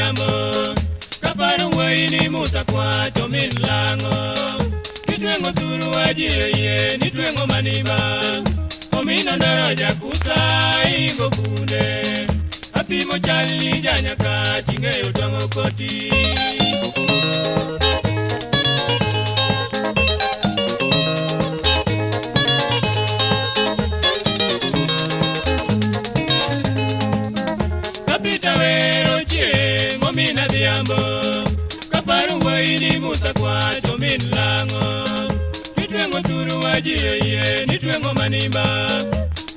odhiambo kaparo wuoyi ni Musa kwacho min lang'o kitweng'o thuru ji oyie ni tweng'o manimba omino ndoro jakusa ingo funde apimo chal ni janyaka ching'eyo twang'o koti. Kapita wero chieng' omina dhiambo kaparo wuoyi ni Musa kwacho min lang'o kitweng'o thuru ji oyie ni tweng'o manimba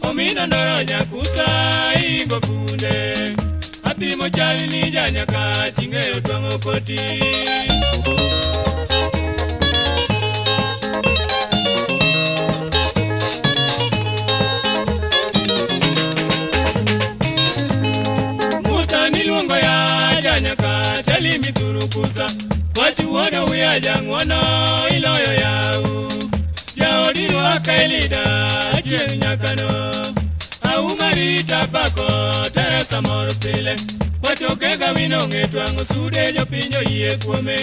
omino ndoro nyakusa ingo funde apimo chal ni janyaka ching'eyo twang'o koti. Musa niluongo ya janyaka chalimi thurukusa kwach wuodo wiya jang'wono iloyo yau jaodi rwaka elida chieng' nyakano aumarita pako Teresa mor pile kwachoke ga wino ng'e twang'o sude jopiny oyie kuome.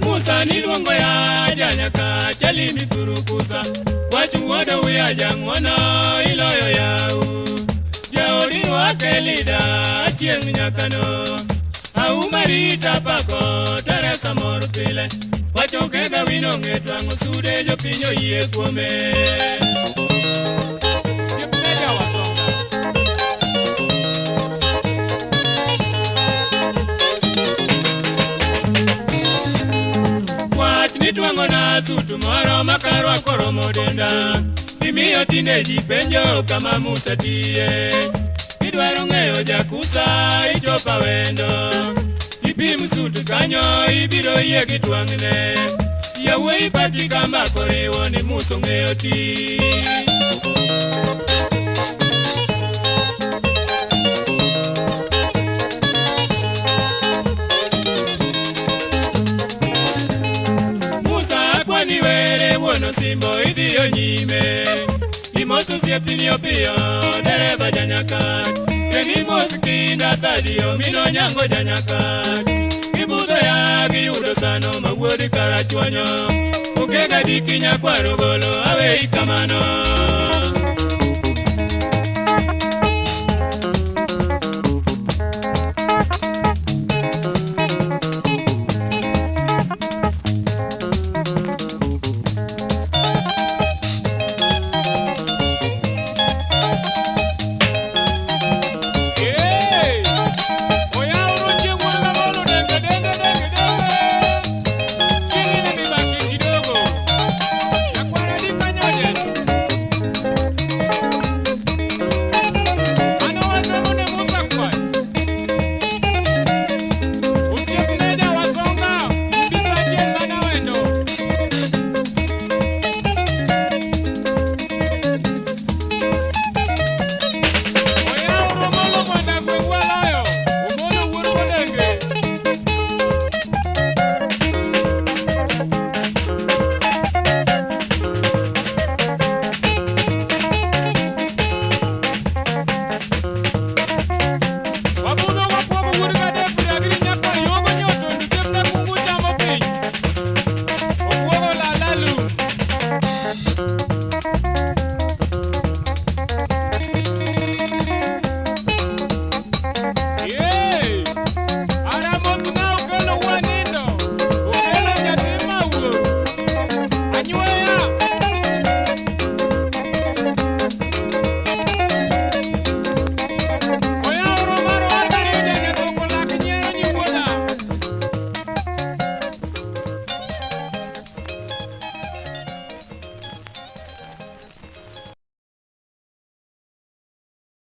Musa niluongo ya janyaka chalimi thurukusa kwach wuodo wiya jang'wono iloyo yau jaodi rwaka elida chieng' nyakano aumarita pako Teresa mor pile kwachoke ga wino ng'e twang'o sude jopiny oyie kuome. Osiepna jawasonga. Wach nitwang'ona sutu moro makarwako romo denda imiyo tinde ji penjo kama Musa tiye idwaro ng'eyo jakusa ichopa wendo ipim sut kanyo ibiro yie gi twang'ne yawuoyi paki kamba koriwo ni Musa ong'eyo ti. Musa akwani were wuon osimbo idhiyo nyime imoso osiepni opiyo dereba janyaka kendo imos kinda thadio mino nyango janyaka gibudho ya giyudo sano ma wuod karachuonyo okega diki nyakwaro golo aweyi kamano.